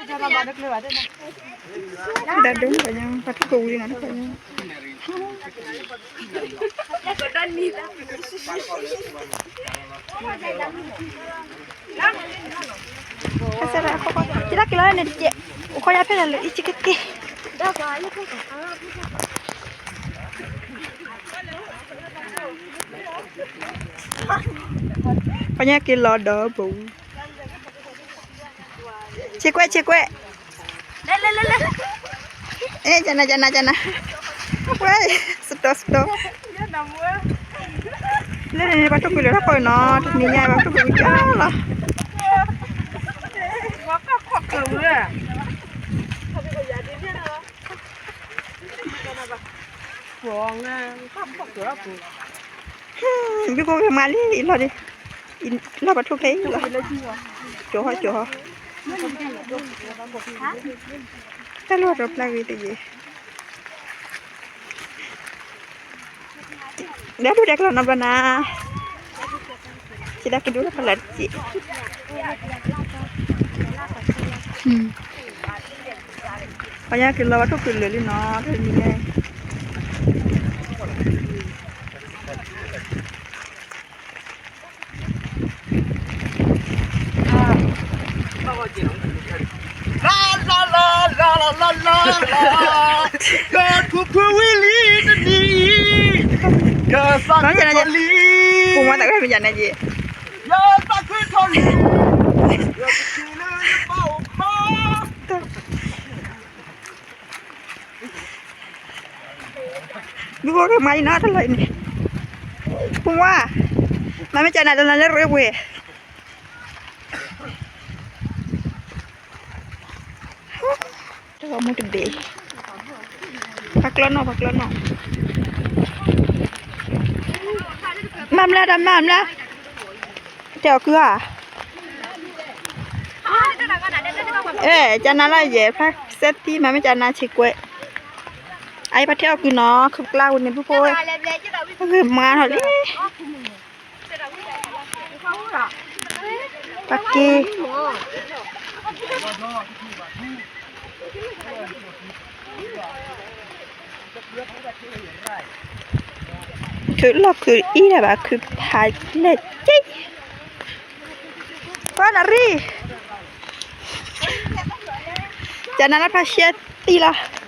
ဒၣ်ဒိၣ်ပှၤညီ ပှၤထူၣ်ကဝံၤလံနီၤ ပှၤညီ ကစၢ်ဒၣ် က့ၤလီၤက့ၤလီၤန့ၣ်တက့ၢ်, အိၣ်ခိးယၤဖဲလဲၣ်လၢအံၤက့ၤက့ၤက့ၤ, ပှၤညီက့ၤလီၤဒီးပူၤ, ဆ့ကွဲးဆ့ကွဲး အဲ ကနၤ ကနၤ ကနၤ, ဝဲ စတီၤ စတီၤ, လၢန့ၣ် ပှၤထူၣ်ကွံာ်လၢထီၣ်ခိၣ်နီၤ တနံၤညါ ပှၤထူၣ်ကွံာ်ဝံၤကၠီလီၤ. ဘုကိးကမၤလံ အံၤလီၤဒံး, လီၤပှၤထူၣ်ခဲအံၤလီၤ, ကၠီဟီ ကၠီဟီ, တၢ်လီၢ်တပျၢ်ဂ့ၤတယံၤ ဒီးဒူၣ်ဒီးကလီၤနီတဘျီနၤ, ဆံးဒၣ်ကဒူၣ်လၢဖးလၢ်တက့ၢ်, ပှၤညါက့ၤလီၤဝဲထိၣ်ဖုလၢာ်လံနီၤ တနံၤညါအံၤ လါလါလါလါလါလါလါလါ, ကထိၣ်ဖုဝံၤလံတနံၤအံၤ, ကစၢ်ခရံာ်ထီၣ်လံ, ပူၤမီၤသးကဲမ့ၢ်ယၤန့ၣ်က့ၤ, ယစၢ်ခရံာ်ထီၣ်လံ, ယကထံၣ်လၢယပၢ်အိၣ်ဖျါ ဘုဖိကမၤအံၤနီၤ တၢ်လီၢ်အံၤန့ၣ်, ပူၤမီၤ, မၤမ့ၢ်ကနၤလၢနၤလၢရ့ဝဲ, တၢ်ဂီၤမူတဘ့ၣ်, ပှၤကျီနီၣ် ပှၤကျီနီၣ်, မၤမလၢဒီးမၤမလၢ, တဲအီၤကုၢ်ဧါ, အဲ ကနၤလီၤယဲၢ် ဖျါစဲသံ မၤမ့ၢ်ကနၤဆံးကွဲး, အအံၤပှၤထဲအီၣ်ကုၢ်နီၤ ခုးကျါဝံၤန့ၣ် ဘုဖိဝဲ, ဂ့ၤမးထီၣ်လံ ပက့ၤ, ခုးလီၢ်ခုးအံၤဒၣ်ဘၣ် ခုးဖးလဲၢ်က့, ပှၤနရံၣ်, ကနၤလၢဖျါရှဲသံလီၤ